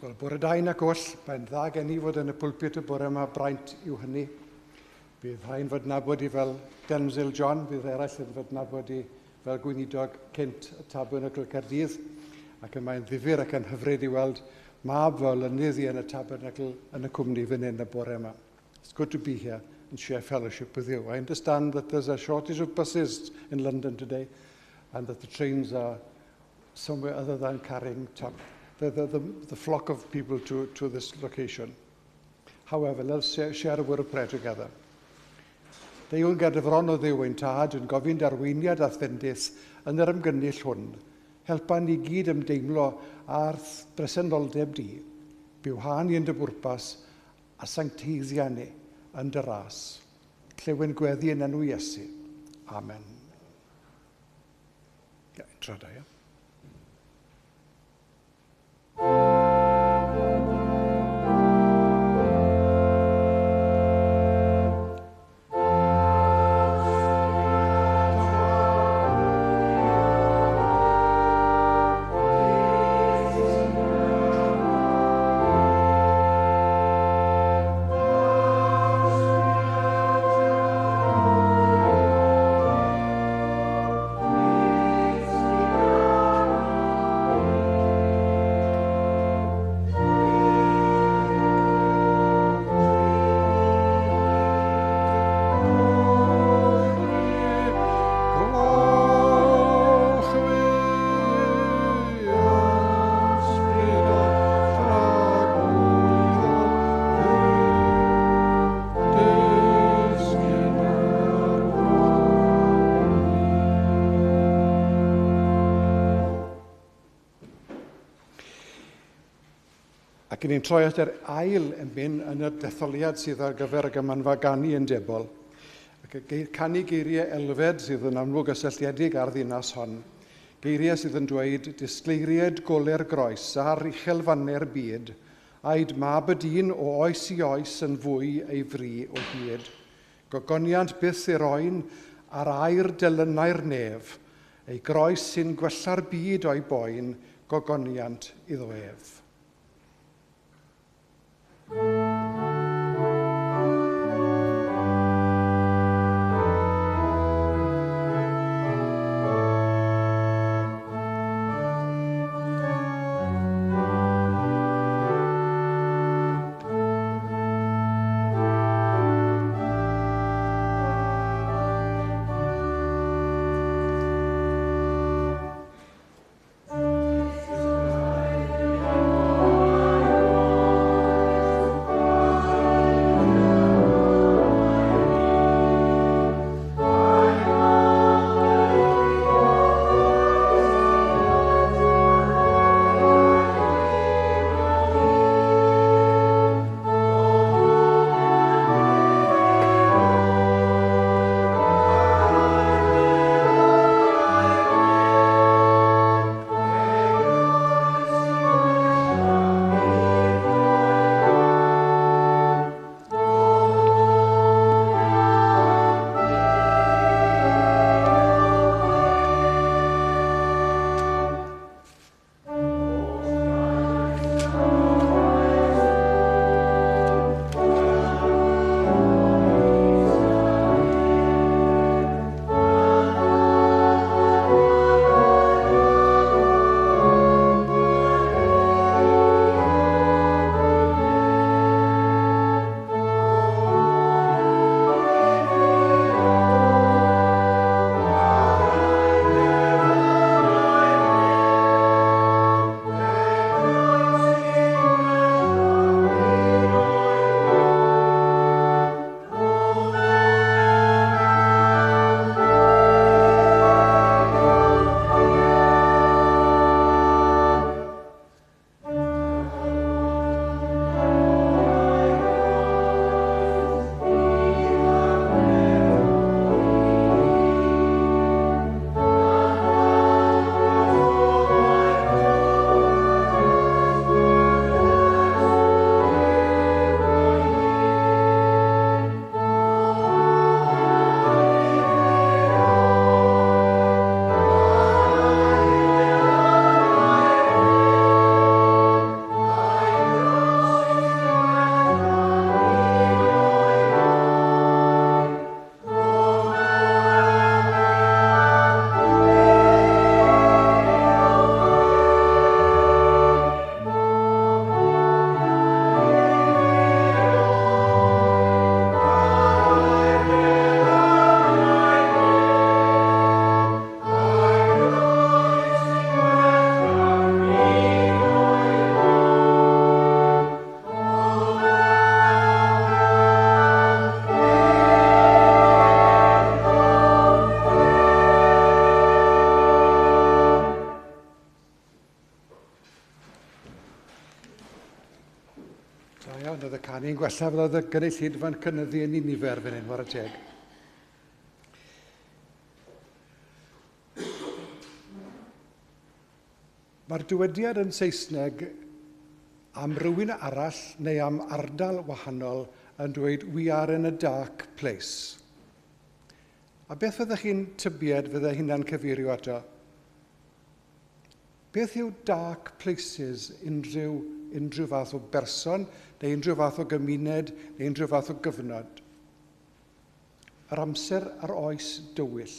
Wel, bore da un ac oll, mae'n dda gen i fod yn y pulpit y bore yma, braint yw hynny. Bydd rhai'n fod nabod i fel Denzel John, bydd eraill yn fod nabod i fel gweinidog cynt y Tabernacl Caerdydd, ac y mae'n ddifyr ac yn hyfryd i weld mab fy olynydd i yn y Tabernacl yn y cwmni fan hyn y bore yma. It's good to be here and share fellowship with you. I understand that there's a shortage of buses in London today and that the trains are somewhere other than carrying the flock of people to this location. However, let's share a word of prayer together. Deuwn ger dy fron o Dduw ein tad yn gofyn darweiniad a fendith yn yr ymgynnull hwn. Helpa ni gyd ymdeimlo â'r bresenoldeb di. Bywha ni yn dy bwrpas a sancteiddia ni yn dy ras. Clyw ein gweddi yn enw Iesu. Amen. Ia, intro da, ia. Ac ni'n troi at yr ail emyn yn y detholiad sydd ar gyfer y gymanfa ganu undebol. Ac canu geiriau Elfed sydd yn amlwg gysylltiedig â'r ddinas hon. Geiriau sydd yn dweud disgleiried gole'r groes ar uchelfannau'r byd, aed mab y dyn o oes i oes yn fwy ei fri o hyd. Gogoniant byth i'r oen ar air delynau'r nef, ei groes sy'n gwella'r byd o'i boen, gogoniant iddo ef. Thank you. Da iawn, oedd y canu'n gwella fel oedd y gynulleidfa'n cynyddu yn ei nifer fan hyn, whare teg. Mae'r dywediad yn Saesneg am rywun arall neu am ardal wahanol yn dweud "We are in a dark place." A beth fyddech chi'n tybied fydde hynna'n cyfeirio ato? Beth yw dark places unrhyw fath o berson, neu unrhyw fath o gymuned, neu unrhyw fath o gyfnod? Yr amser a'r oes dywyll.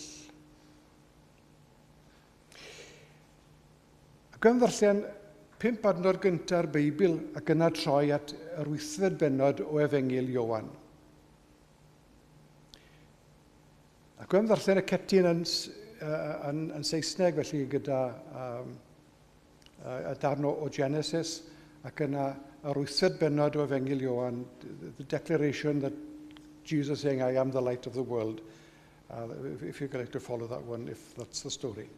Ac yn ddarllen 5 adnod gynta'r Beibl ac yna troi at yr 8fed bennod o Efengyl Ioan. Ac yn ddarllen y cetyn yn Saesneg, felly gyda y darn o Genesis, ac yna yr 8fed bennod o Efengyl Ioan, the declaration that Jesus saying, "I am the light of the world." If you'd like to follow that one, if that's the story.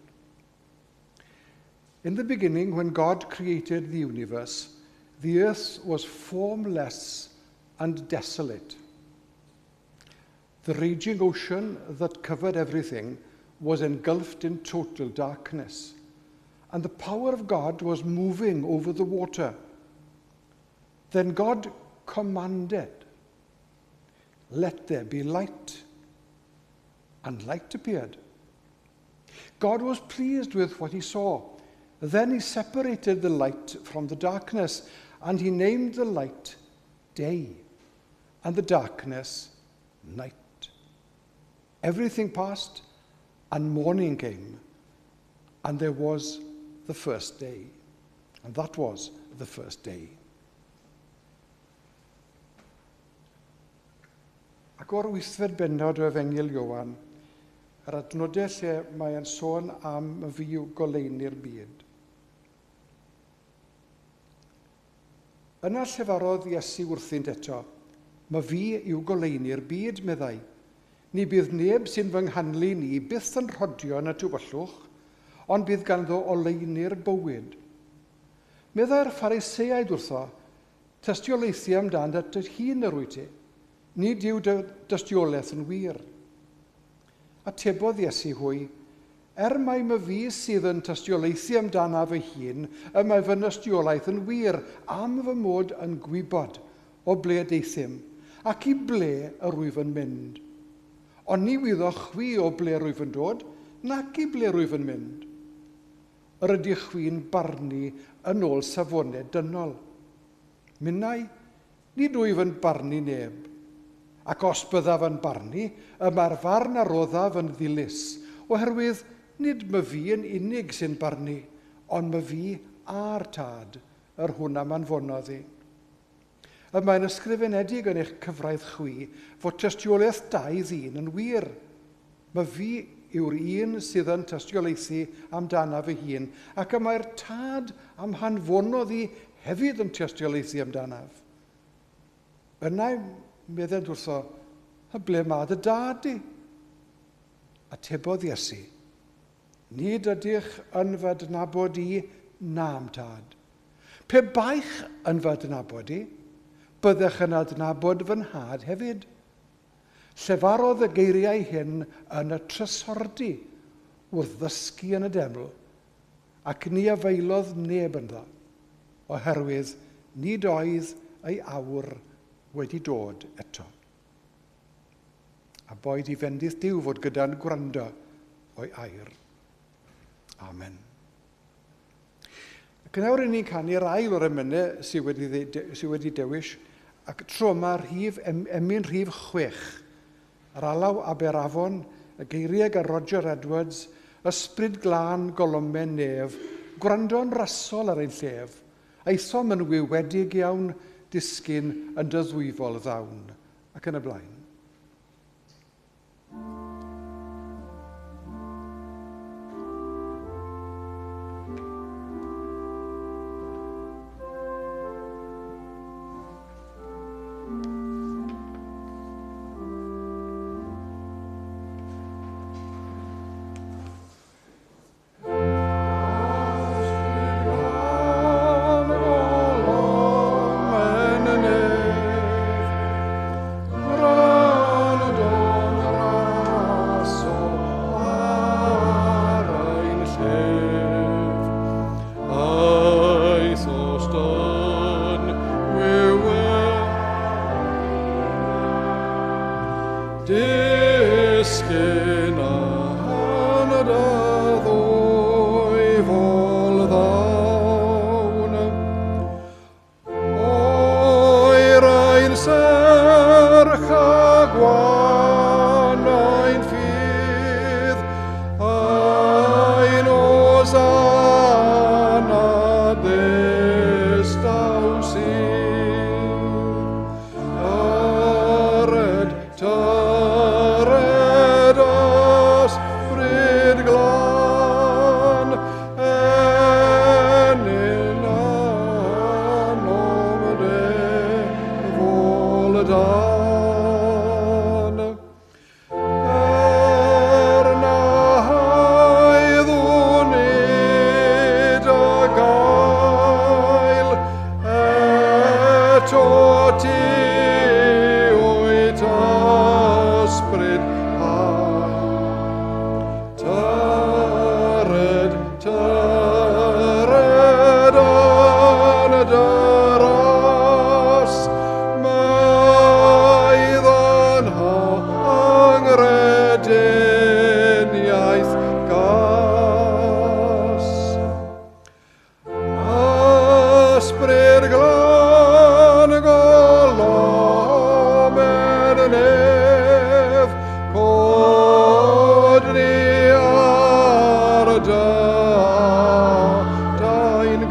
In the beginning, when God created the universe, the earth was formless and desolate. The raging ocean that covered everything was engulfed in total darkness, and the power of God was moving over the water. Then God commanded, "Let there be light." And light appeared. God was pleased with what he saw. Then he separated the light from the darkness, and he named the light day, and the darkness night. Everything passed, and morning came, and there was the first day. And that was the first day. Ac o'r 8fed bennod o Efengyl Ioan, yr adnodau lle mae'n sôn am "Fi yw goleuni'r byd." Yna llefarodd Iesu wrthynt eto, "Myfi yw goleuni'r byd," meddai. "Ni bydd neb sy'n fy nghanlyn i byth yn rhodio yn y tywyllwch, ond bydd ganddo oleuni'r bywyd." Meddai'r Phariseaid wrtho, "Tystiolaethu amdan dy hun yr wyt ti. Nid yw dy dystiolaeth yn wir." Atebodd Iesu hwy, "Er mai myfi sydd yn tystiolaethu amdana fy hun, y mae fy nystiolaeth yn wir, am fy mod yn gwybod o ble deuthum, ac i ble yr wyf yn mynd. Ond ni wyddoch chwi o ble rwyf yn dod, nac i ble rwyf yn mynd. Yr ydych chwi'n barnu yn ôl safonau dynol. Minnau, nid wyf yn barnu neb. Ac os byddaf yn barnu, y mae'r farn a roddaf yn ddilys, oherwydd nid myfi yn unig sy'n barnu, ond myfi a'r Tad, yr hwn a'm anfonodd i. Y mae'n ysgrifenedig yn eich cyfraith chwi fod tystiolaeth dau ddyn yn wir. Myfi yw'r un sydd yn tystiolaethu amdana fy hun, ac y mae'r Tad a'm hanfonodd i hefyd yn tystiolaethu amdanaf." Yna meddent wrtho, "Y ble mae dy dad di?" Atebodd Iesu, "Nid ydych yn fy adnabod i na'm Tad. Pe baech yn fy adnabod i, byddech yn adnabod fy Nhad hefyd." Llefarodd y geiriau hyn yn y trysordy wrth ddysgu yn y deml, ac ni afaelodd neb ynddo, oherwydd nid oedd ei awr wedi dod eto. A boed i fendith Duw fod gyda'n gwrando o'i air. Amen. Ac yn awr i ni'n canu'r ail o'r emynau sydd wedi dewis, ac tro yma emyn rhif 6. Yr alaw Aberafon, y geiriau gan Roger Edwards, "Ysbryd Glân golomen nef, gwrando'n rasol ar ein llef, aethom yn wywedig iawn, disgyn yn dy ddwyfol ddawn," ac yn y blaen.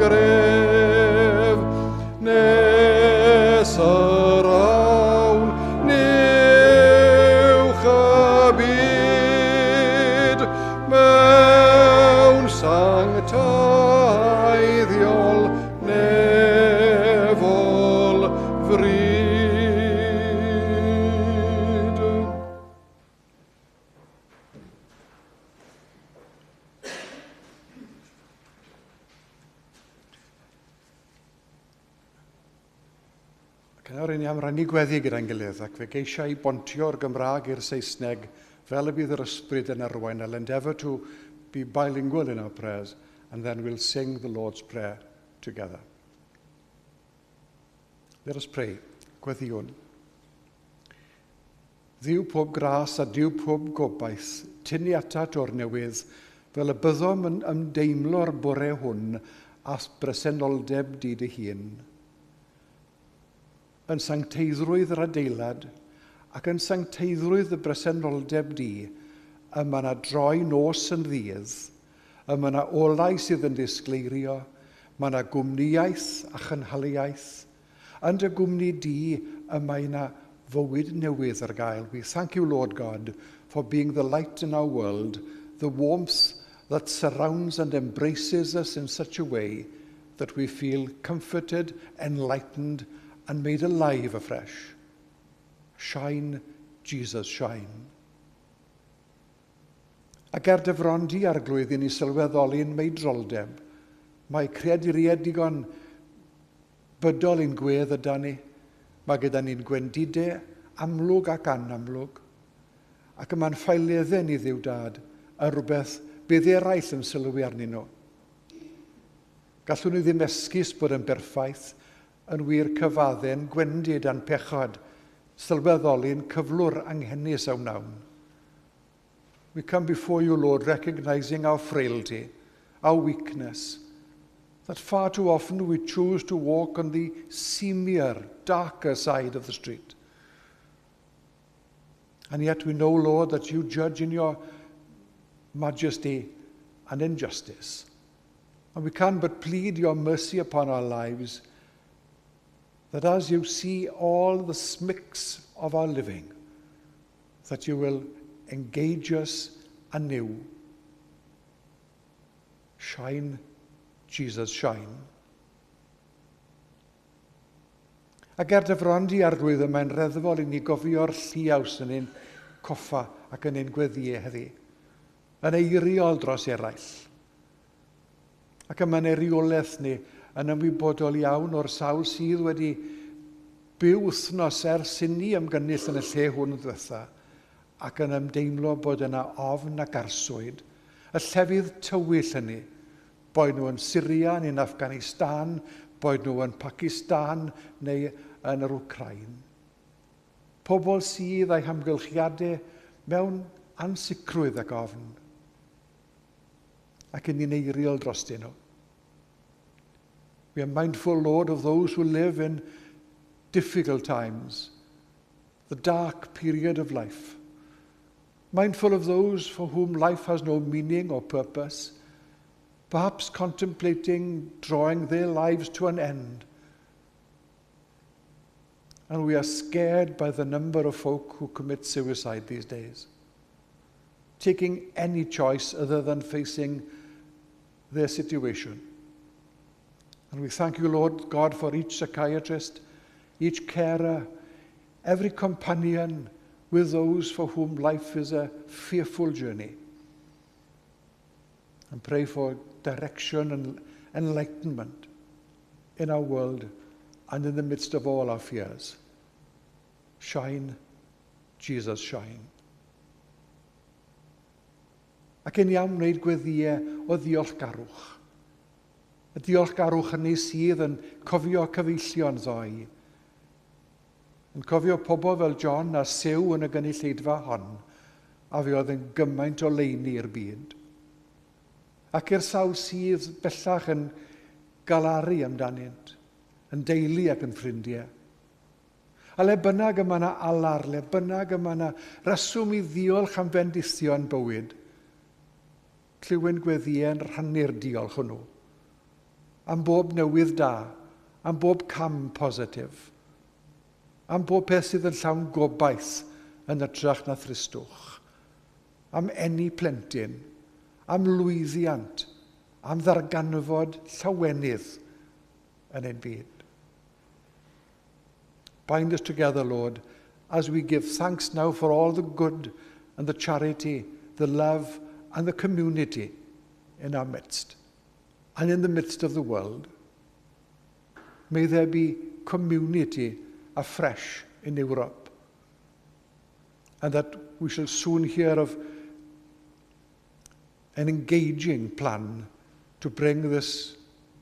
gref, nes yr awn uwch y byd mewn sancteiddiol nefol fryd. Ac nawr i ni am rannu gweddi gyda'n gilydd, ac fe geisiau i bontio'r Gymraeg i'r Saesneg fel y bydd yr ysbryd yn arwain. I'll endeavour to be bilingual in our prayers, and then we'll sing the Lord's Prayer together. Let us pray. Gweddïwn. Dduw pob gras a Duw pob gobaith, tynnu atat o'r newydd, fel y byddom yn ymdeimlo'r bore hwn a'th bresenoldeb di dy hun. Yn sancteiddrwydd yr adeilad ac yn sancteiddrwydd y bresenoldeb di, y mae yna droi nos yn ddydd, y mae yna olau sydd yn disgleirio, mae yna gwmnïaeth a chynhaliaeth. Yn dy gwmni di, y mae yna fywyd newydd ar gael. We thank you, Lord God, for being the light in our world, the warmth that surrounds and embraces us in such a way that we feel comforted, enlightened, and made alive afresh. Shine, Jesus, shine. Ac er dy fron di, Arglwydd, i ni sylweddoli'n meidroldeb, mae creaduriaid digon bydol i'n gwedd yda ni. Mae gyda ni'n gwendidau amlwg ac anamlwg. Ac y mae'n ffaeleddau ni Dduw Dad yn rhywbeth bydd eraill yn sylwi arnyn nhw. Gallwn ni ddim esgus bod yn berffaith, yn wir cyfadde'n gwendid a'n pechod, sylweddoli'n cyflwr anghenus a wnawn. We come before you, Lord, recognizing our frailty, our weakness, that far too often we choose to walk on the seamier, darker side of the street. And yet we know, Lord, that you judge in your majesty and in justice. And we can but plead your mercy upon our lives, that as you see all the smicks of our living, that you will engage us anew. Shine, Jesus, shine. Ac er dy fron di, Arglwydd, y mae'n reddfol i ni gofio'r lliaws yn ein coffa ac yn ein gweddïau heddi, yn eiriol dros eraill. Ac y mae'n eiriolaeth ni yn ymwybodol iawn o'r sawl sydd wedi byw wythnos ers i ni ymgynnull yn y lle hwn ddiwetha, ac yn ymdeimlo bod yna ofn ac arswyd, y llefydd tywyll hynny, boed nhw yn Syria neu'n Afghanistan, boed nhw yn Pakistan neu yn yr Wcrain. Pobl sydd â'u hamgylchiadau mewn ansicrwydd ac ofn, ac yn ni'n eiriol drostyn nhw. We are mindful, Lord, of those who live in difficult times, the dark period of life. Mindful of those for whom life has no meaning or purpose, perhaps contemplating drawing their lives to an end. And we are scared by the number of folk who commit suicide these days, taking any choice other than facing their situation. And we thank you, Lord God, for each psychiatrist, each carer, every companion with those for whom life is a fearful journey. And pray for direction and enlightenment in our world and in the midst of all our fears. Shine, Jesus, shine. Ac yn iawn wneud gweddïau o ddiolchgarwch. Y diolchgarwch hynny sydd yn cofio cyfeillion ddoe, yn cofio pobl fel John a Sue yn y gynulleidfa hon, a fi oedd yn gymaint o leini i'r byd. Ac i'r sawl sydd bellach yn galaru amdanynt, yn deulu ac yn ffrindiau. A le bynnag y mae yna alar, le bynnag y mae yna reswm i ddiolch am fendithion bywyd, clywyn gweddïau'n rhannu'r diolch hwnnw. Am bob newydd da, am bob cam positif, am bob peth sydd yn llawn gobaith yn hytrach na thristwch, am eni plentyn, am lwyddiant, am ddarganfod llawenydd yn ein byd. Bind us together, Lord, as we give thanks now for all the good and the charity, the love and the community in our midst and in the midst of the world. May there be community afresh in Europe, and that we shall soon hear of an engaging plan to bring this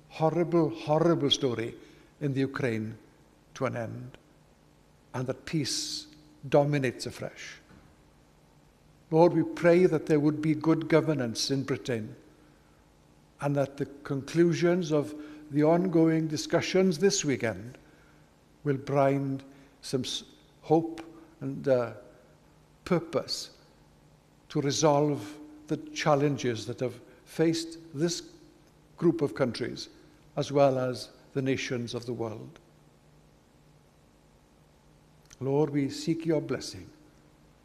horrible, horrible story in the Ukraine to an end, and that peace dominates afresh. Lord, we pray that there would be good governance in Britain, and that the conclusions of the ongoing discussions this weekend will bind some hope and purpose to resolve the challenges that have faced this group of countries as well as the nations of the world. Lord, we seek your blessing.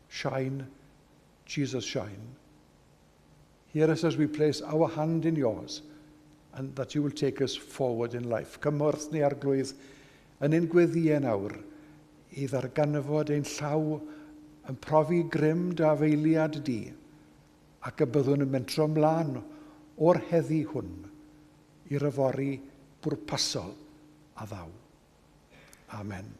Shine, Jesus, shine. Hear us as we place our hand in yours, and that you will take us forward in life. Cymorth ni, Arglwydd, yn ein gweddïau nawr i ddarganfod ein llaw yn profi grym dy afaeliad di, ac y byddwn yn mentro ymlaen o'r heddi hwn i'r yfory bwrpasol a ddaw. Amen.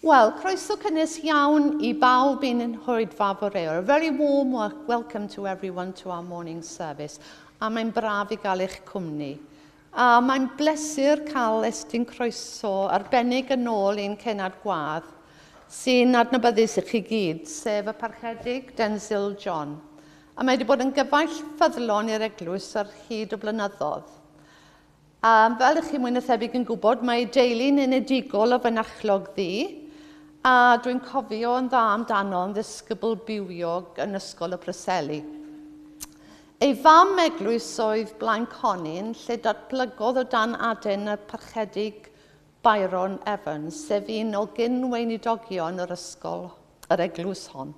Wel, croeso cynnes iawn i bawb i'n hoedfa foreor. A very warm welcome to everyone to our morning service. A mae'n braf i gael eich cwmni. A mae'n bleser cael estyn croeso arbennig yn ôl i'n cenad gwadd sy'n adnabyddus i chi gyd, sef y Parchedig Denzil John. A mae wedi bod yn gyfaill ffyddlon i'r eglwys ar hyd y blynyddoedd. A fel ych chi mwy na thebyg yn gwybod, mae ei deulu'n enedigol o Fynachlog Ddu, a dwi'n cofio yn dda amdano yn ddisgybl bywiog yn Ysgol y Preseli. Ei fam eglwys oedd Blaen Conin, lle datblygodd o dan aden y Parchedig Byron Evans, sef un o gyn-weinidogion yr ysgol, yr eglwys hon.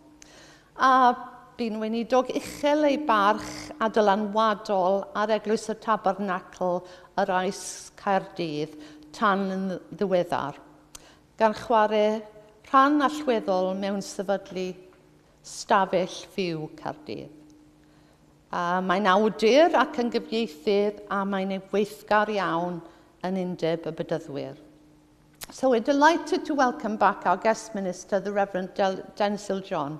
A bu'n weinidog uchel ei barch a dylanwadol ar eglwys y Tabernacl yr Ais Caerdydd tan yn ddiweddar, gan chwarae rhan allweddol mewn sefydlu Stafell Fyw Caerdydd. A mae'n awdur ac yn gyfieithydd a mae'n weithgar iawn yn Undeb y Bedyddwyr. So we're delighted to welcome back our guest minister, the Reverend Densil John,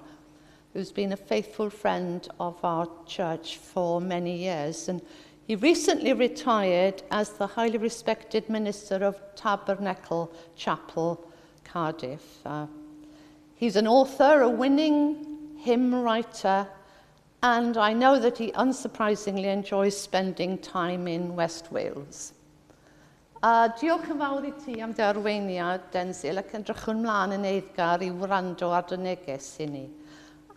who's been a faithful friend of our church for many years. And he recently retired as the highly respected minister of Tabernacle Chapel, Cardiff. He's an author, a winning hymn writer, and I know that he unsurprisingly enjoys spending time in West Wales. Diolch yn fawr i ti am dy arweiniad, Denzil, ac edrychwn mlaen yn eiddgar i wrando ar dy neges i ni.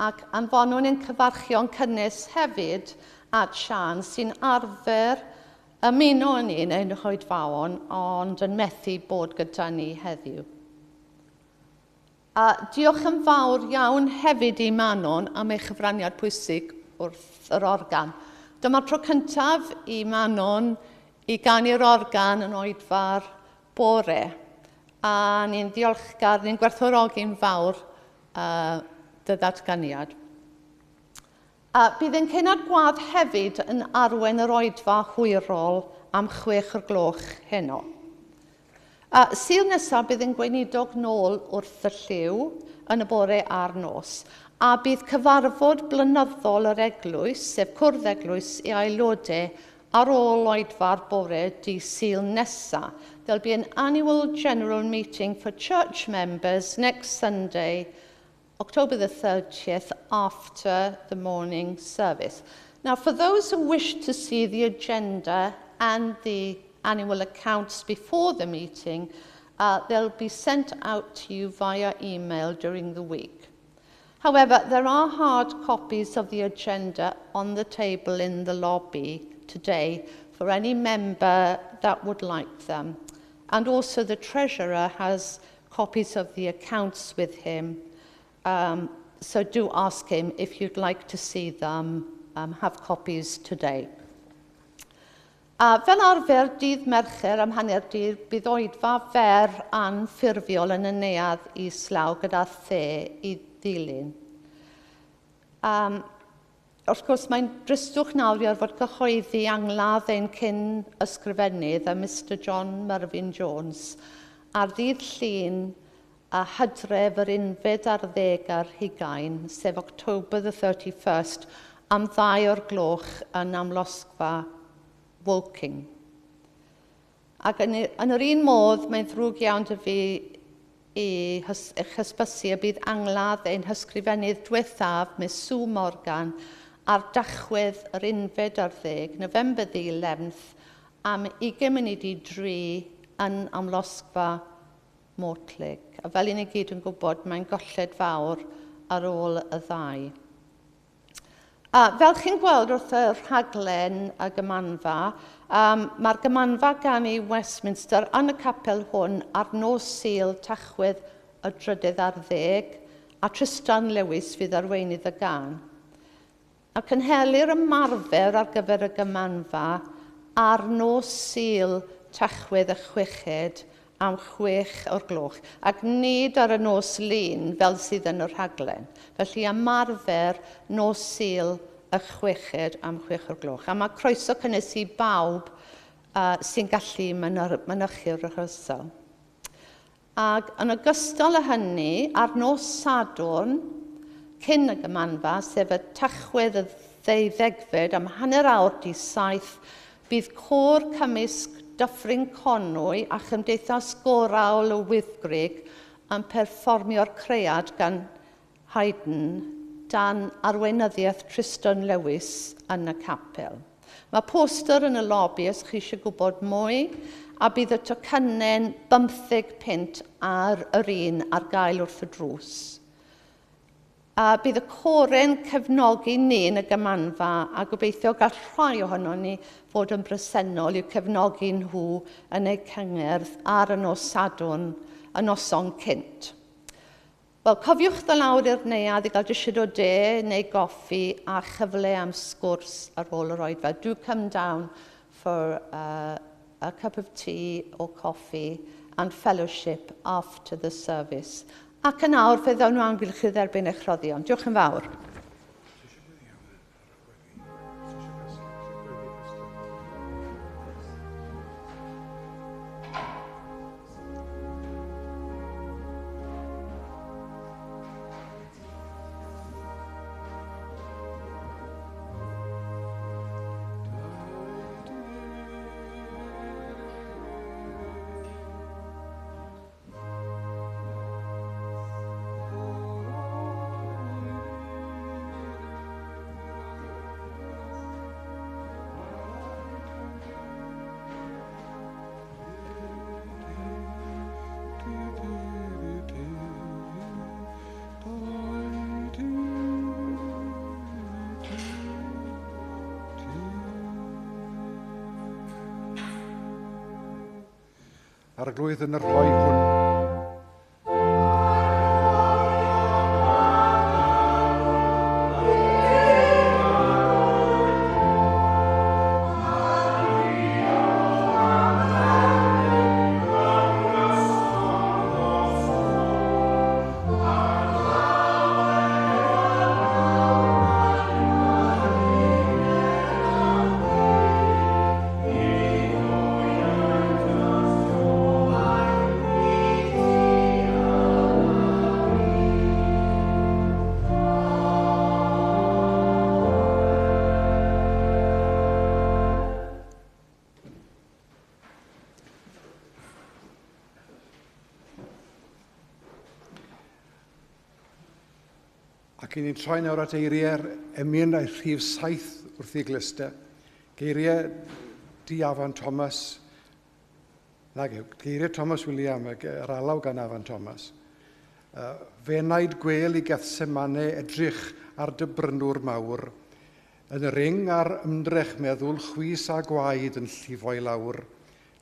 Ac anfonwn ein cyfarchion cynnes hefyd at Sian, sy'n arfer ymuno â ni yn ein hoedfaon, ond yn methu bod gyda ni heddiw. A diolch yn fawr iawn hefyd i Manon am ei chyfraniad pwysig wrth yr organ. Dyma'r tro cyntaf i Manon i ganu'r organ yn oedfa'r bore. A ni'n ddiolchgar, ni'n gwerthfawrogi'n fawr dy ddatganiad. A bydd ein cenad gwadd hefyd yn arwain yr oedfa hwyrol am 6 o'r gloch heno. A Sul nesaf bydd ein gweinidog nôl wrth y llyw yn y bore a'r nos. A bydd cyfarfod blynyddol yr eglwys, sef cwrdd eglwys i aelodau ar ôl oedfa'r bore dydd Sul nesa. There'll be an annual general meeting for church members next Sunday, October the 30th, after the morning service. Now, for those who wish to see the agenda and the annual accounts before the meeting, they'll be sent out to you via email during the week. However, there are hard copies of the agenda on the table in the lobby today for any member that would like them. And also the treasurer has copies of the accounts with him. So do ask him if you'd like to see them, have copies today. A fel arfer, dydd Mercher am hanner dydd, bydd oedfa fer anffurfiol yn y neuadd islaw gyda the i ddilyn. Wrth gwrs, mae'n dristwch nawr i orfod cyhoeddi angladd ein cyn ysgrifennydd, a Mr John Mervyn Jones, ar ddydd Llun a Hydref yr 21, sef October the 31st, am 2 o'r gloch yn amlosgfa Woking. Ac yn yr un modd, mae'n ddrwg iawn 'da fi i eich hysbysu y bydd angladd ein hysgrifennydd diwethaf, Miss Sue Morgan, ar Dachwedd yr 11, November the 11th, am 2:40 yn amlosgfa Mortlake. A fel i ni gyd yn gwybod, mae'n golled fawr ar ôl y ddau. A fel chi'n gweld wrth y rhaglen y gymanfa, mae'r gymanfa gan i Westminster yn y capel hwn ar nos Sul Tachwedd y 13, a Tristan Lewis fydd arweinydd y gân. A cynhelir ymarfer ar gyfer y gymanfa ar nos Sul Tachwedd y 6 am 6 o'r gloch, ac nid ar y nos Lun fel sydd yn y rhaglen. Felly ymarfer nos Sul y 6 am 6 o'r gloch. A mae croeso cynnes i bawb sy'n gallu mynychu'r rehearsal. Ac yn ogystal â hynny, ar nos Sadwrn, cyn y gymanfa, sef y Tachwedd y 12 am 6:30, bydd côr cymysg Dyffryn Conwy a Chymdeithas Gorawl y Wyddgrug yn perfformio'r cread gan Haydn dan arweinyddiaeth Tristan Lewis yn y capel. Mae poster yn y lobby os chi eisiau gwybod mwy, a bydd y tocynnau'n 15 punt ar yr un ar gael wrth y drws. A bydd y coren cefnogi ni yn y gymanfa a gobeithio gall rhai ohono ni fod yn bresennol i'w cefnogi nhw yn eu cyngerdd ar y nos Sadwrn, y noson cynt. Wel, cofiwch ddod lawr i'r neuadd i gael disied o de neu goffi a chyfle am sgwrs ar ôl yr oedfa. Do come down for a cup of tea or coffee and fellowship after the service. Ac yn awr, fe ddawn nhw amgylch i dderbyn eich rhoddion. Diolch yn fawr. Arglwydd yn y rhoi hwn. Ac i ni'n troi nawr at eiriau'r emyn a'i rhif 7 wrth ei glyster. Geiriau di Afan Thomas, nag yw, geiriau Thomas William, yr alaw gan Afan Thomas. Fenaid gwel i Gethsemane edrych ar dy brynwr mawr, yn yr ing a'r ymdrech meddwl chwys a gwaed yn llifo i lawr.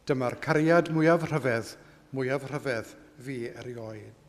Dyma'r cariad mwyaf rhyfedd fi erioed.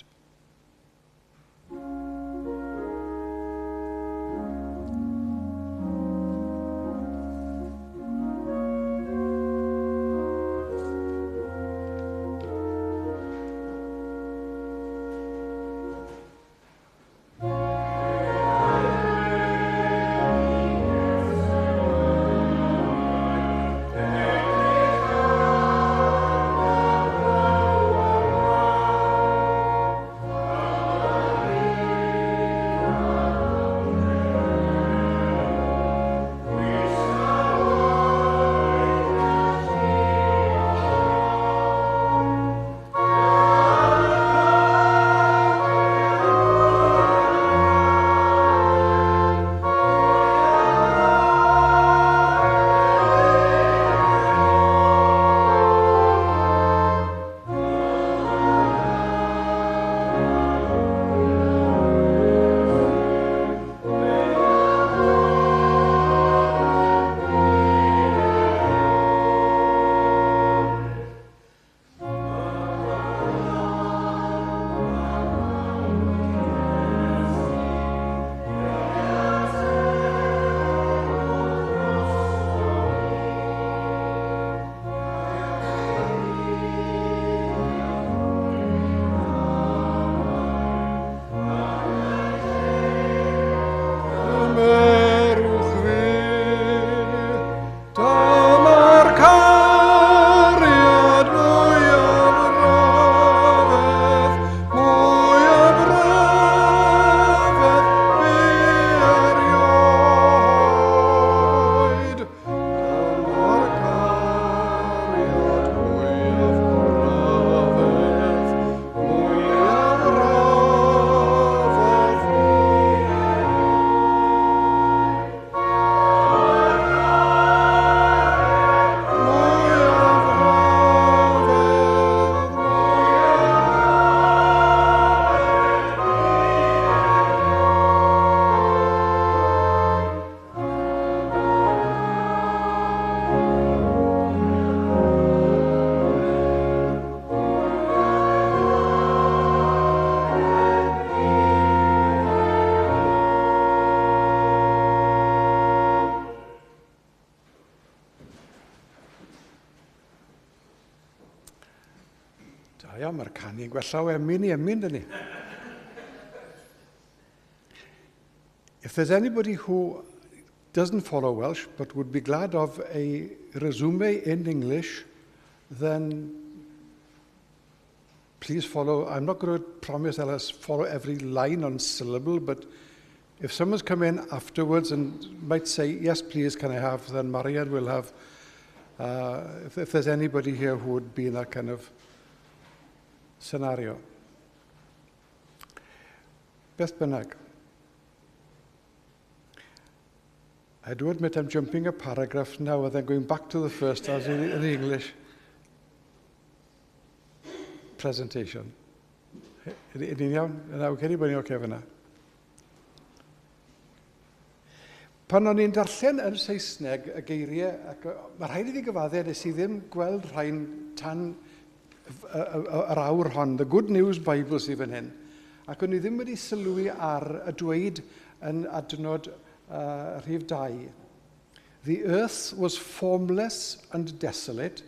iawn, mae'r canu yn gwella o emyn i emyn, dyn ni. If there's anybody who doesn't follow Welsh but would be glad of a resume in English, then please follow. I'm not going to promise I'll follow every line on syllable, but if someone's come in afterwards and might say, yes, please, can I have, then Marian will have, if, if there's anybody here who would be in that kind of scenario. Beth bynnag. I do admit I'm jumping a paragraph now and then going back to the first as in, in the English presentation. Ydy'n iawn? Yna, credu bod ni'n oce fyna. Pan o'n i'n darllen yn Saesneg y geiriau, ac mae rhaid i fi gyfaddau, nes i ddim gweld rhain tan yr awr hon, the Good News Bible sydd fan hyn. Ac o'n i ddim wedi sylwi ar y dweud yn adnod rhif 2. The earth was formless and desolate.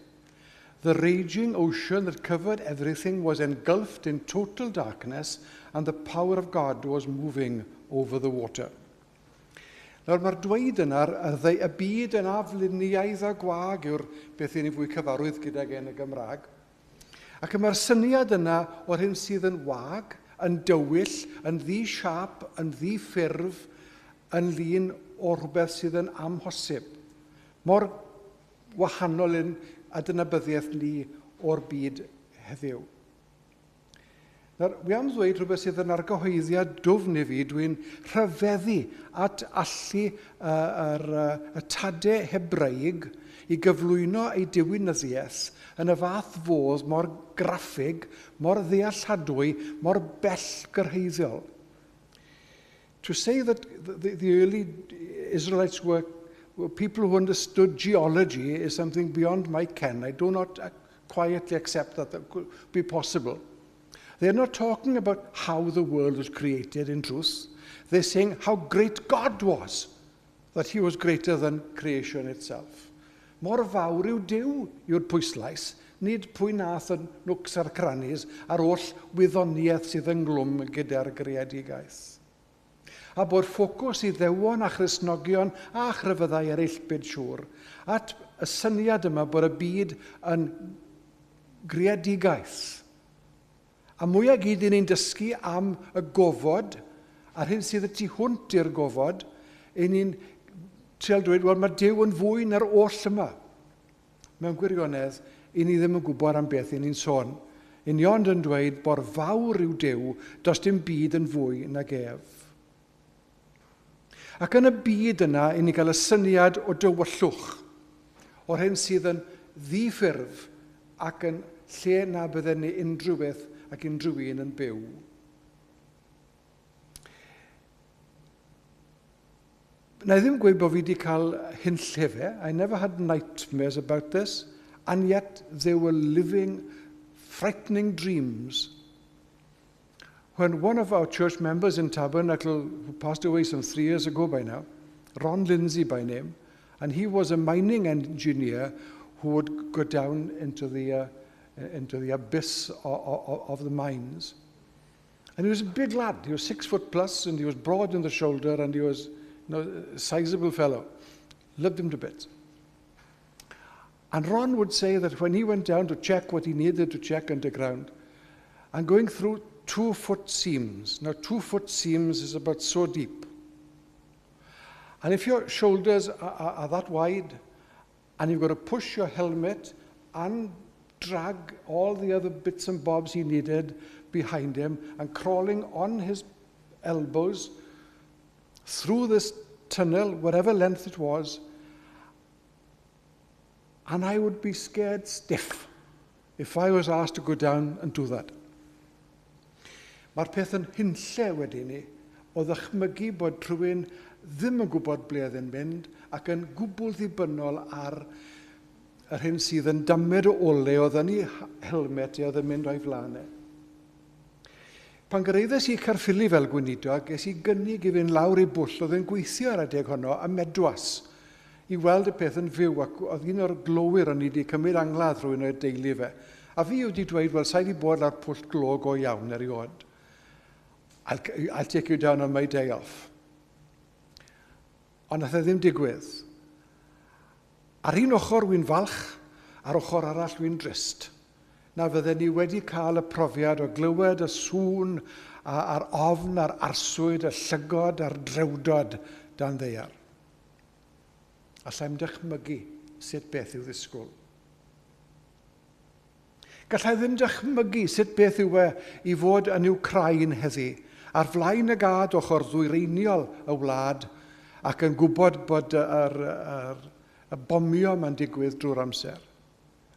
The raging ocean that covered everything was engulfed in total darkness, and the power of God was moving over the water. Nawr mae'r dweud yna, y, y byd yn afluniaidd a gwag yw'r beth i ni fwy cyfarwydd gydag yn y Gymraeg. Ac mae'r syniad yna o'r hyn sydd yn wag, yn dywyll, yn ddi-siap, yn ddi-ffurf, yn lun o rhywbeth sydd yn amhosib. Mor wahanol yn adnabyddiaeth ni o'r byd heddiw. Nawr, wi am ddweud rhywbeth sydd yn argyhoeddiad dwfn i fi, dwi'n rhyfeddu at allu uh, yr, uh, y tadau Hebraeg i gyflwyno ei diwinyddiaeth yn y fath fodd mor graffig, mor ddealladwy, mor bell gyrhaeddiol. To say that the, the early Israelites were, were people who understood geology is something beyond my ken. I do not quietly accept that that could be possible. They're not talking about how the world was created in truth. They're saying how great God was, that he was greater than creation itself. Mor fawr yw Duw yw'r pwyslais, nid pwy nath y nwcs a'r cranis ar oll wyddoniaeth sydd ynghlwm gyda'r greadigaeth. A bod ffocws i ddewon a Christnogion a chrefyddau eraill byd siŵr at y syniad yma bod y byd yn greadigaeth. A mwyaf gyd i ni'n dysgu am y gofod, a'r hyn sydd y tu hwnt i'r gofod, i ni'n trial dweud, wel mae Duw yn fwy na'r oll yma. Mewn gwirionedd, i ni ddim yn gwybod am beth i ni'n sôn. I ni ond yn dweud bod fawr yw Duw, does dim byd yn fwy nag ef. Ac yn y byd yna, i ni gael y syniad o dywyllwch, o'r hyn sydd yn ddi-ffurf ac yn lle na bydden ni unrhyw beth ac unrhyw un yn byw. Na i ddim gweud bod fi wedi cael hunllefau. I never had nightmares about this. And yet they were living frightening dreams. When one of our church members in Tabernacle, who passed away some three years ago by now, Ron Lindsay by name, and he was a mining engineer who would go down into the, into the abyss of, of the mines. And he was a big lad. He was 6 foot plus, and he was broad in the shoulder, and he was you know, a sizable fellow. Loved him to bits. And Ron would say that when he went down to check what he needed to check underground, and going through 2 foot seams. Now, 2 foot seams is about so deep. And if your shoulders are, are, are that wide, and you've got to push your helmet and drag all the other bits and bobs he needed behind him and crawling on his elbows through this tunnel, whatever length it was, and I would be scared stiff if I was asked to go down and do that. Mae'r peth yn hunlle wedyn ni o ddychmygu bod rhywun ddim yn gwybod ble oedd yn mynd ac yn gwbl ddibynnol ar yr hyn sydd yn damed o ole oedd yn ei helmet e oedd yn mynd o'i flaen e. Pan gyraeddes i Caerffili fel gweinidog, ges i gynnig i fynd lawr i bwll oedd yn gweithio ar adeg honno a Medwas i weld y peth yn fyw ac oedd un o'r glowyr o'n i wedi cymryd angladd rhywun o'r deulu fe. A fi wedi dweud, wel, sa'i wedi bod ar pwll glo go iawn erioed. I'll take you down on my day off. Ond nath e ddim digwydd. Ar un ochr wy'n falch, ar ochr arall wy'n drist. Na fydden ni wedi cael y profiad o glywed y sŵn a'r ofn a'r arswyd, y llygod a'r drewdod dan ddaear. Allai'm dychmygu sut beth yw ddisgwyl. Gallai ddim dychmygu sut beth yw e i fod yn Wcráin heddi, ar flaen y gad ochr ddwyreiniol y wlad ac yn gwybod bod y bomio ma'n digwydd drwy'r amser.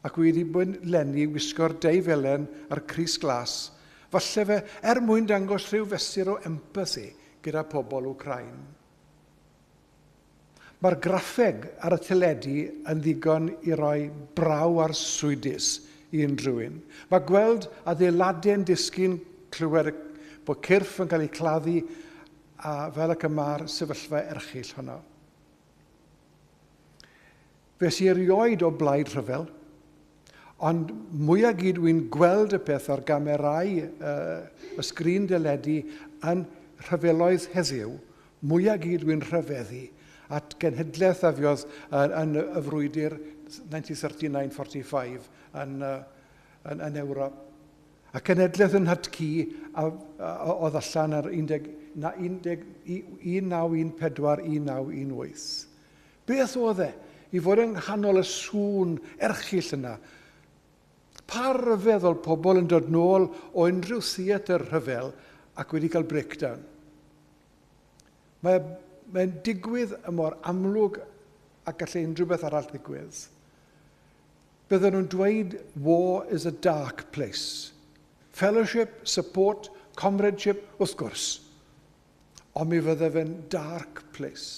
Ac wedi bod leni wisgo'r deufelen a'r crys glas, falle fe er mwyn dangos rhyw fesur o empathy gyda pobl Wcráin. Mae'r graffeg ar y teledu yn ddigon i roi braw arswydus i unrhyw un. Mae gweld adeiladau'n disgyn, clywed bod cyrff yn cael eu claddu a fel ac y mae'r sefyllfa erchyll honno. Fues i erioed o blaid rhyfel, ond mwyaf gyd wy'n gweld y peth ar gamerau y sgrin deledu yn rhyfeloedd heddiw, mwyaf gyd wy'n rhyfeddu at genhedlaeth a fuodd yn y frwydr 1939-45 yn Ewrop. A cenhedlaeth yn nhad-cu oedd allan ar 1914-1918. Beth oedd e i fod yng nghanol y sŵn erchyll yna? Pa ryfedd oedd pobl yn dod nôl o unrhyw theatr rhyfel ac wedi cael breakdown? Mae'n digwydd y mor amlwg a gallai unrhyw beth arall ddigwydd. Bydden nhw'n dweud, war is a dark place. Fellowship, support, comradeship, wrth gwrs. Ond mi fydde fe'n dark place.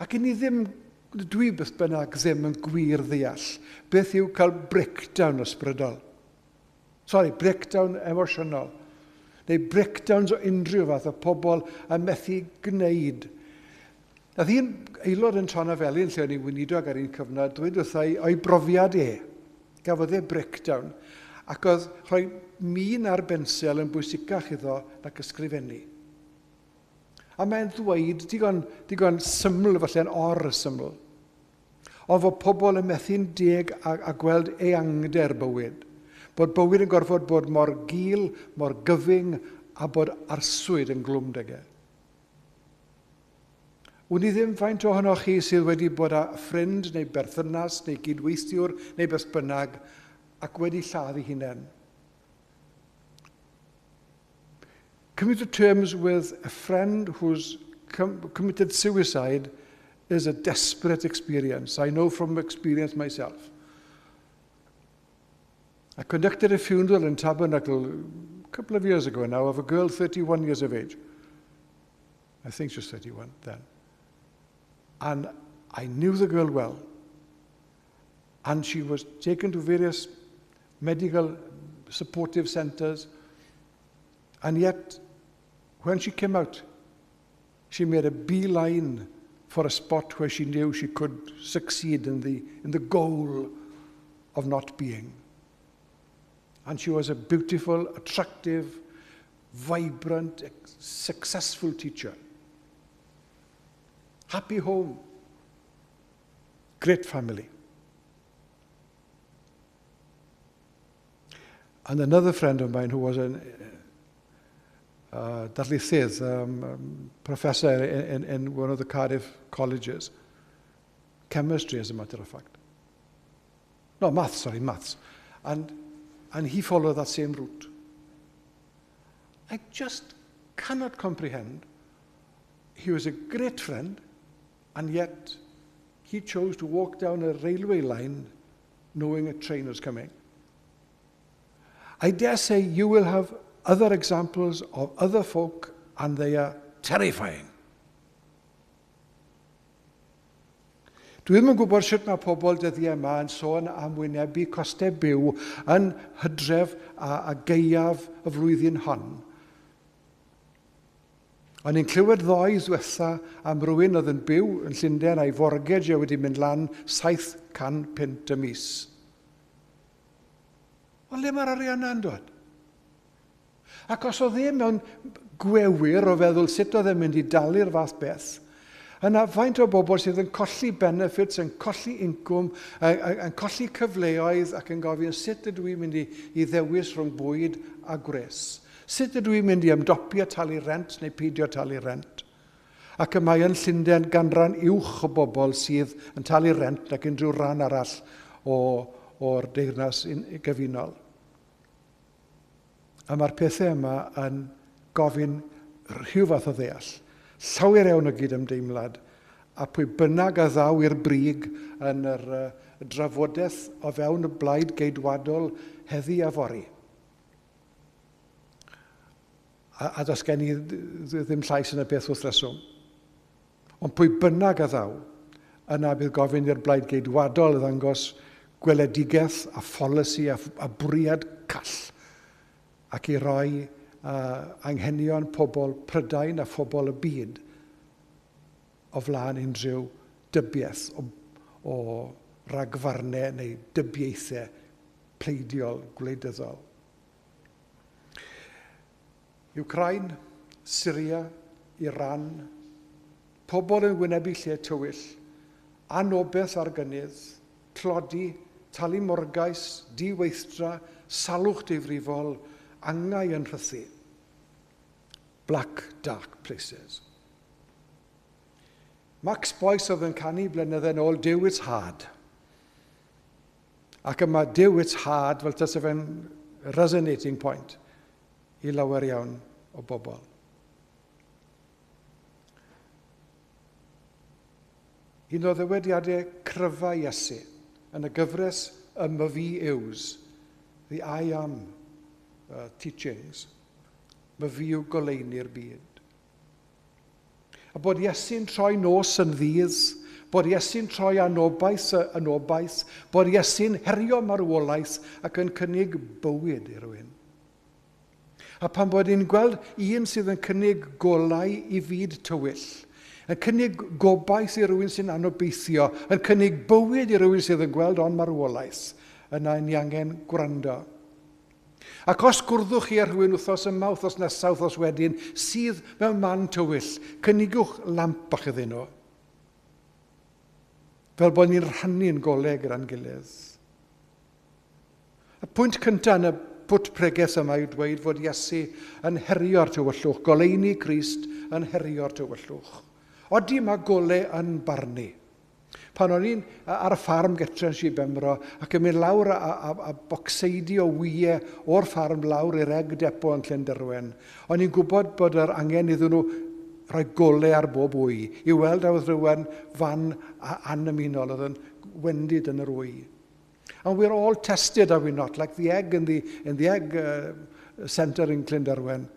Ac i ni ddim, dwi beth bynnag ddim yn gwir ddeall beth yw cael breakdown ysbrydol. Sorry, breakdown emosiynol. Neu breakdowns o unrhyw fath o pobl yn methu gwneud. Nath un aelod yn Tonyfelin, lle o'n i'n weinidog ar un cyfnod, dweud wrtha i o'i brofiad e. Gafodd e breakdown. Ac oedd rhoi min ar bensel yn bwysicach iddo nac ysgrifennu. A mae'n ddweud digon syml, falle'n or-syml, ond fod pobl yn methu'n deg a gweld eangder bywyd. Bod bywyd yn gorfod bod mor gul, mor gyfyng, a bod arswyd yn glwm 'dag e. Wn i ddim faint ohonoch chi sydd wedi bod â ffrind neu berthynas neu gydweithiwr neu beth bynnag ac wedi lladd ei hunain. Coming to terms with a friend who's committed suicide is a desperate experience. I know from experience myself. I conducted a funeral in Tabernacle a couple of years ago now of a girl 31 years of age. I think she was 31 then. And I knew the girl well. And she was taken to various medical supportive centers. And yet, when she came out, she made a beeline for a spot where she knew she could succeed in the goal of not being. And she was a beautiful, attractive, vibrant, successful teacher. Happy home. Great family. And another friend of mine who was an darlithydd, professor in one of the Cardiff colleges, chemistry, as a matter of fact. No, maths, sorry, maths. And he followed that same route. I just cannot comprehend. He was a great friend, and yet he chose to walk down a railway line knowing a train was coming. I dare say you will have other examples of other folk, and they are terrifying. Dwi ddim yn gwybod sut mae pobl dyddiau yma yn sôn am wynebu costau byw yn hydref a gaeaf y flwyddyn hon. O'n i'n clywed ddoe ddwetha am rywun oedd yn byw yn Llundain a'i forgage e wedi mynd lan 700 punt y mis. Ond le mae'r arian yna'n dod? Ac os oedd e mewn gwewyr o feddwl sut oedd e'n mynd i dalu'r fath beth, yna faint o bobl sydd yn colli benefits, yn colli incwm, yn colli cyfleoedd ac yn gofyn sut ydw i'n mynd i ddewis rhwng bwyd a gwres. Sut ydw i'n mynd i ymdopi a talu rent neu peidio talu rent? Ac y mae yn Llundain ganran uwch o bobl sydd yn talu rent nag unrhyw ran arall o'r Deyrnas Gyfunol. A mae'r pethau yma yn gofyn rhyw fath o ddeall. Llawer iawn o gydymdeimlad, a pwy bynnag a ddaw i'r brig yn yr drafodaeth o fewn y Blaid Geidwadol heddi a fory. A does gen i ddim llais yn y peth wrth reswm. Ond pwy bynnag a ddaw, yna bydd gofyn i'r Blaid Geidwadol ddangos gweledigaeth a pholisi a bwriad call ac i roi anghenion pobl Prydain a phobl y byd o flaen unrhyw dybiaeth o ragfarnau neu dybiaethau pleidiol gwleidyddol. Ukraine, Syria, Iran, pobl yn wynebu lle tywyll, anobaith ar gynnydd, tlodi, talu morgais, diweithdra, salwch difrifol, angau yn rhythu. Black, dark places. Max Boyce oedd yn canu blynydde yn ôl, "Duw, it's hard." Ac yma, "Duw, it's hard", fel tase fe'n resonating point i lawer iawn o bobl. Un o ddywediadau cryfa Iesu yn y gyfres y Myfi Yws, the I Am teachings, "Myfi yw goleuni'r byd." A bod Iesu'n troi nos yn ddydd, bod Iesu'n troi anobaith yn obaith, bod Iesu'n herio marwolaeth ac yn cynnig bywyd i rywun. A pan bod ni'n gweld un sydd yn cynnig golau i fyd tywyll, yn cynnig gobaith i rywun sy'n anobeithio, yn cynnig bywyd i rywun sydd yn gweld ond marwolaeth, yna ni angen gwrando. Ac os gwrddwch chi â rhywun wythnos yma, wythnos nesaf, wythnos wedyn, sydd mewn man tywyll, cynigiwch lamp bach iddyn nhw. Fel bod ni'n rhannu'n golau gyda'n gilydd. Y pwynt cyntaf yn y pwt preges yma yw dweud fod Iesu yn herio'r tywyllwch, goleuni Crist yn herio'r tywyllwch. Odi mae golau yn barnu. Pan o'n i'n ar y ffarm getre yn Sir Benfro ac yn mynd lawr a bocseidi o wyau o'r ffarm lawr i'r egg depot yn Llunderwen, o'n i'n gwybod bod yr angen iddyn nhw rhoi golau ar bob wy i weld a oedd rhywun fan anymunol oedd yn wendid yn yr wy. And we're all tested, are we not? Like the egg in the egg centre in Clunderwen.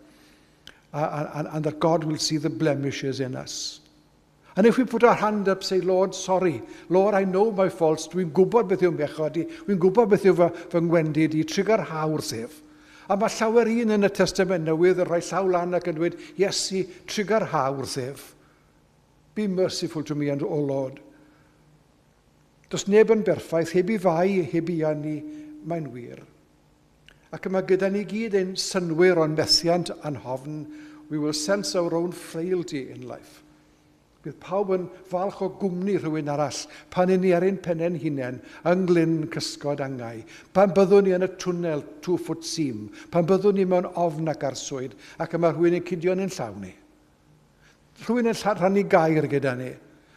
And that God will see the blemishes in us. And if we put our hand up, say, "Lord, sorry. Lord, I know my faults. Dwi'n gwybod beth yw'n bechod i. Dwi'n gwybod beth yw fy ngwendid i. Trugarha wrthyf." A mae llawer un yn y Testament Newydd yn rhoi llaw lan ac yn dweud, "Iesu, trugarha wrthyf. Be merciful to me, and O Lord." Does neb yn berffaith, heb ei fai, heb ei ni, mae'n wir. Ac yma gyda ni gyd ein synwyr o'n methiant a'n hofn, we will sense our own frailty in life. Bydd pawb yn falch o gwmni rhywun arall pan i ni ar ein pennau'n hunain yng nglyn cysgod angau. Pan byddwn ni yn y twnnel 2 foot seam, pan byddwn ni mewn ofn ac arswyd ac yma rhywun yn cidio yn llaw ni. Rhywun yn rhannu gair gyda ni.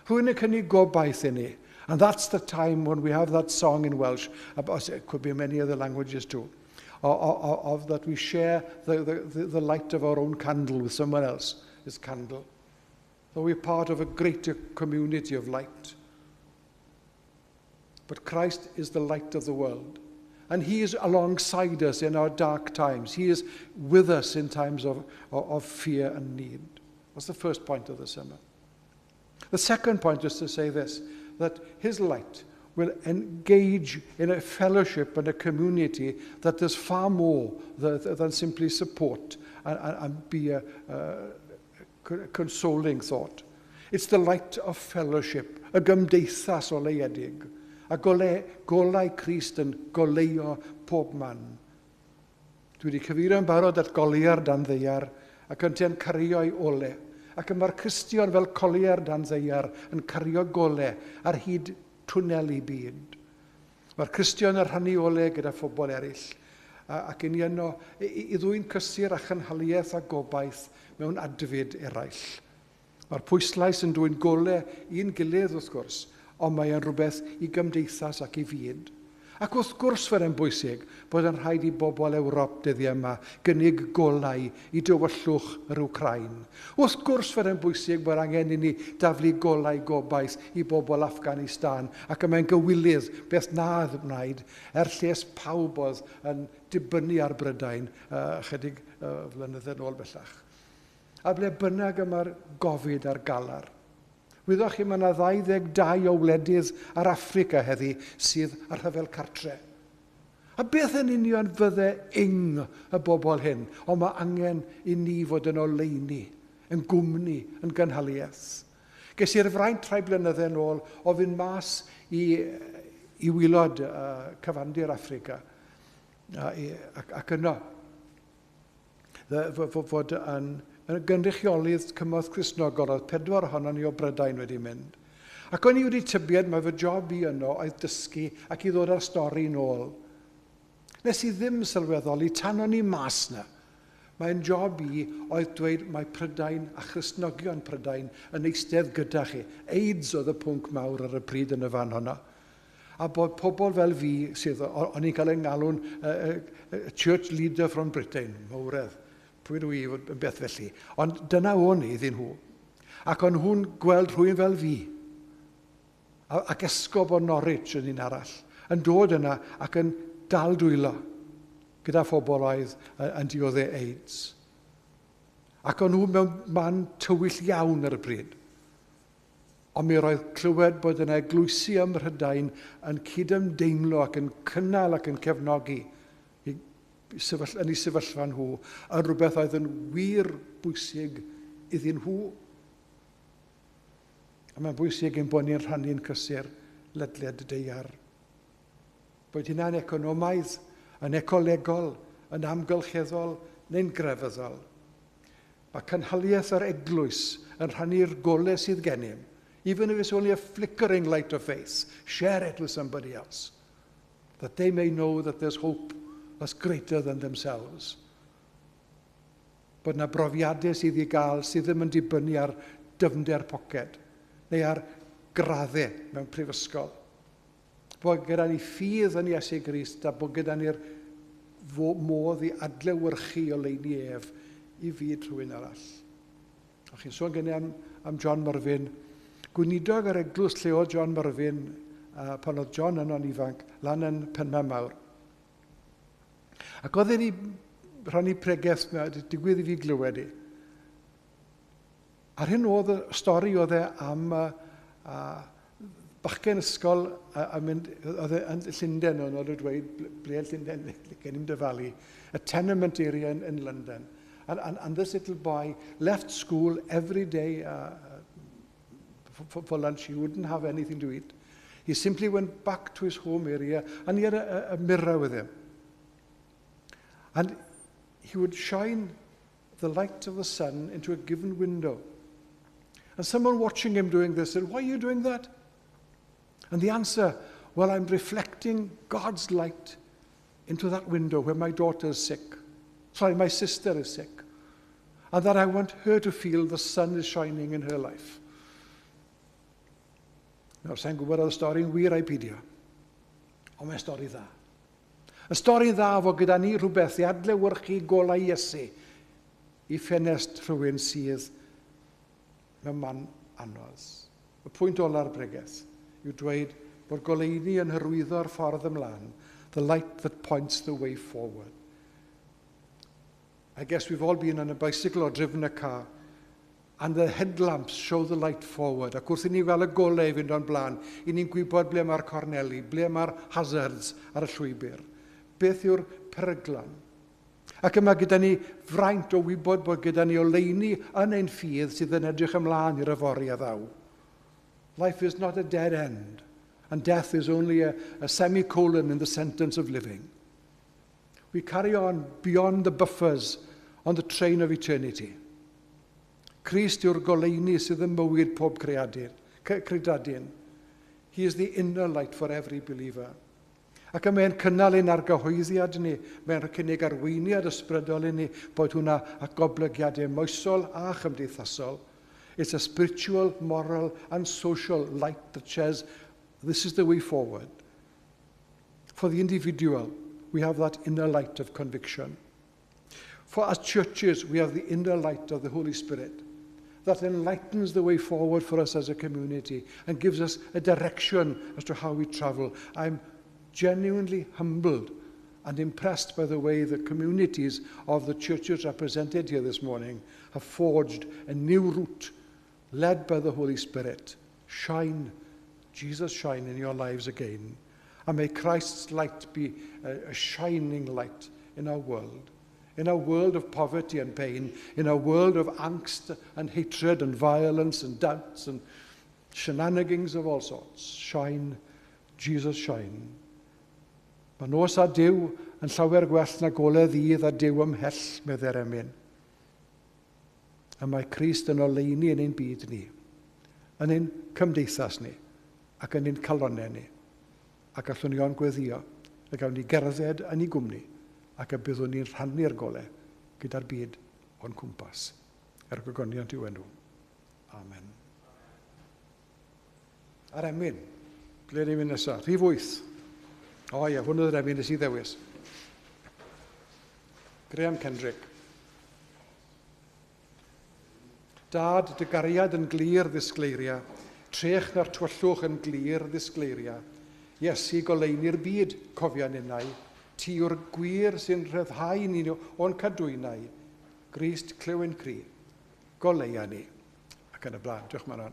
Rhywun yn cynnig gobaith i ni. And that's the time when we have that song in Welsh, it could be many other languages too, of that we share the light of our own candle with someone else's candle. So we're part of a greater community of light. But Christ is the light of the world. And he is alongside us in our dark times. He is with us in times of fear and need. That's the first point of the sermon. The second point is to say this, that his light will engage in a fellowship and a community that does far more than simply support and be a consoling thought. It's the light of fellowship, y gymdeithas oleuedig. A golau Crist yn goleuo pob man. Dwi wedi cyfeirio yn barod at goliar dan ddaear ac yn cario ei ole. Ac y mae'r Cristion fel coliar dan ddaear yn cario gole ar hyd twnnel i byd. Mae'r Cristion yn rhannu ole gyda phobl eraill ac yn yno i ddwyn cysur a chynhaliaeth a gobaith mewn adfyd eraill. Mae'r pwyslais yn dwyn gole i'n gilydd wrth gwrs, ond mae yn rhywbeth i gymdeithas ac i fyd. Ac wrth gwrs fod e'n bwysig bod yn rhaid i bobl Ewrop dyddiau yma gynnig golau i dywyllwch yr Wcrain. Wrth gwrs fod e'n bwysig bod angen i ni daflu golau gobaith i bobl Afghanistan ac y mae'n gywilydd beth na wnaed er lles pawb oedd yn dibynnu ar Brydain chydig flynyddoedd yn ôl bellach. A ble bynnag y mae'r gofid a'r galar. Wyddoch chi, mae yna 22 o wledydd ar Affrica heddi sydd ar rhyfel cartre. A beth yn union fydde ing y bobl hyn? Ond mae angen i ni fod yn oleuni, yn gwmni, yn gynhaliaeth. Ges i'r fraint rhai blynydde yn ôl o fynd mas i waelod cyfandir Affrica. Ac yno, fod yn gynrychiolydd Cymorth Cristnogol, oedd 4 ohonon ni o Brydain wedi mynd. Ac o'n i wedi tybied mae fy job i yno oedd dysgu ac i ddod â'r stori nôl. Nes i ddim sylweddoli tan o'n i mas na. Mae'n job i oedd dweud mae Prydain a Christnogion Prydain yn eistedd gyda chi. AIDS oedd y pwnc mawr ar y pryd yn y fan honno. A bod pobl fel fi, sydd, o'n i'n cael ei ngalw'n church leader from Britain, mawredd. Pwy dwi i fod yn beth felly. Ond dyna o'n i iddyn nhw. Ac o'n nhw'n gweld rhywun fel fi. Ac esgob o Norwich yn un arall. Yn dod yna ac yn dal dwylo gyda phobl oedd yn dioddef AIDS. Ac o'n nhw mewn man tywyll iawn ar y pryd. Ond mi roedd clywed bod yna eglwysi ym Mhrydain yn cydymdeimlo ac yn cynnal ac yn cefnogi yn eu sefyllfa nhw yn rhywbeth oedd yn wir bwysig iddyn nhw. A mae'n bwysig ein bod ni'n rhannu'n cysur ledled y daear. Boed hynna'n economaidd, yn ecolegol, yn amgylcheddol neu'n grefyddol. Mae cynhaliaeth yr eglwys yn rhannu'r golau sydd gennym. Even if it's only a flickering light of faith, share it with somebody else, that they may know that there's hope that's greater than themselves. Bod yna brofiadau sydd i gael sydd ddim yn dibynnu ar dyfnder poced neu ar graddau mewn prifysgol. Bod gyda ni ffydd yn Iesu Grist a bod gyda ni'r modd i adlewyrchu oleuni ef i fyd rhywun arall. A chi'n sôn gen i am John Merfyn. Gweinidog yr eglwys lle oedd John Merfyn pan oedd John yno'n ifanc, lan yn Penmaenmawr. Ac oedd e'n i rhannu pregeth, digwydd i fi glywed i. A'r hyn oedd y stori oedd e am bachgen ysgol a mynd, oedd e yn Llundain, o'n oedd dweud, ble yn Llundain, gen i'm dyfalu, a tenement area in London. And this little boy left school every day for lunch. He wouldn't have anything to eat. He simply went back to his home area and he had a mirror with him. And he would shine the light of the sun into a given window. And someone watching him doing this said, "Why are you doing that?" And the answer, "Well, I'm reflecting God's light into that window where my daughter is sick. Sorry, my sister is sick. And that I want her to feel the sun is shining in her life." Nawr, sa'n gwybod oedd y stori'n wir ai peidio. Ond mae'n stori dda. Y stori dda fod gyda ni rhywbeth i adlewyrchu golau Iesu i ffenest rhywun sydd mewn man anodd. Y pwynt ola'r bregeth yw dweud bod goleuni yn hyrwyddo'r ffordd ymlaen, the light that points the way forward. I guess we've all been on a bicycle or driven a car, and the headlamps show the light forward. Ac wrth i ni weld y golau i fynd o'n blaen, i ni'n gwybod ble mae'r corneli, ble mae'r hazards ar y llwybr. Beth yw'r peryglon? Ac yma gyda ni fraint o wybod bod gyda ni oleuni yn ein ffydd sydd yn edrych ymlaen i'r yfory a ddaw. Life is not a dead end, and death is only a semicolon in the sentence of living. We carry on beyond the buffers on the train of eternity. Crist yw'r goleuni sydd yn mywyd pob creadur, credadun. He is the inner light for every believer. Ac y mae'n cynnal ein argyhoeddiad ni, mae'n cynnig arweiniad ysbrydol i ni, bod hwnna a goblygiadau moesol a chymdeithasol. It's a spiritual, moral and social light that says, this is the way forward. For the individual, we have that inner light of conviction. For as churches, we have the inner light of the Holy Spirit that enlightens the way forward for us as a community and gives us a direction as to how we travel. I'm genuinely humbled and impressed by the way the communities of the churches represented here this morning have forged a new route led by the Holy Spirit. Shine, Jesus, shine in your lives again. And may Christ's light be a shining light in our world. In a world of poverty and pain, in a world of angst and hatred and violence and doubts and shenanigans of all sorts, shine, Jesus, shine. Mae nos a Duw yn llawer gwell na golau ddydd a Duw ymhell, meddai'r emyn. A mae Crist yn oleuni yn ein byd ni, yn ein cymdeithas ni, ac yn ein calonnau ni. Ac allwn ni ond gweddio, y gawn ni gerdded yn ei gwmni, ac y byddwn ni'n rhannu'r golau gyda'r byd o'n cwmpas. Er gogoniant i'w enw. Amen. A'r emyn, ble ni'n mynd nesaf? Rhif 8. O ie, hwn oedd yr emyn nes i ddewis. Graham Kendrick. Dad, dy gariad yn glir ddisgleiria, trech na'r tywyllwch yn glir ddisgleiria. Iesu goleuni'r byd, cofia ninnau, ti yw'r gwir sy'n rhyddhau ni o'n cadwynau. Grist clyw ein cri, goleia ni. Ac yn y blaen. Diolch Manon.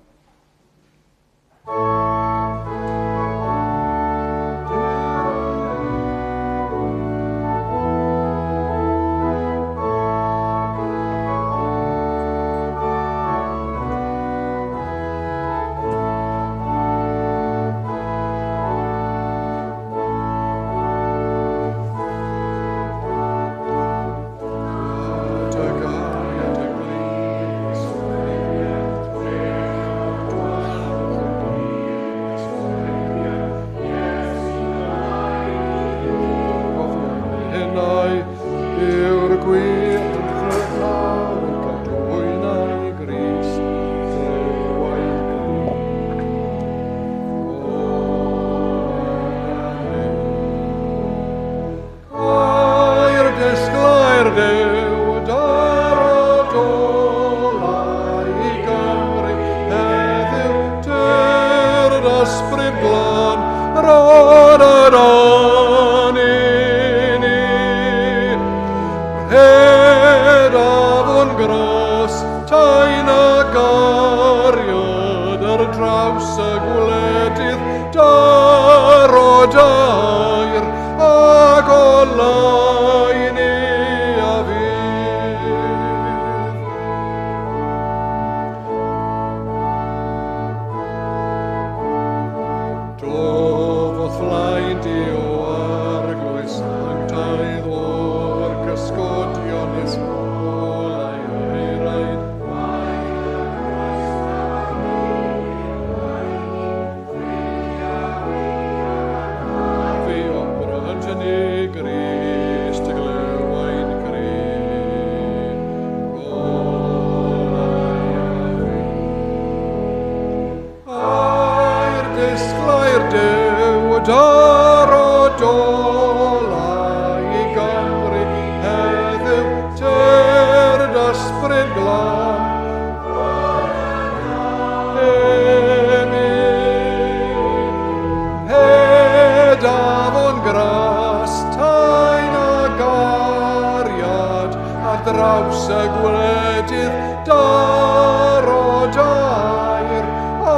Draws y gwledydd daro dair a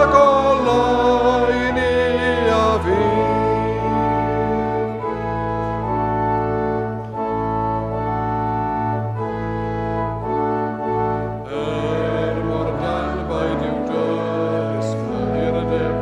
goleuni a fydd. Er mor danbaid yw dy ddisgleirdeb,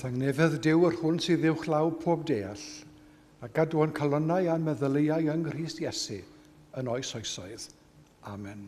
thangnefedd Duw yr hwn sydd uwchlaw pob deall, a gadw o'n calonnau a'n meddyliau yng Nghrist Iesu yn oes oesoedd. Amen.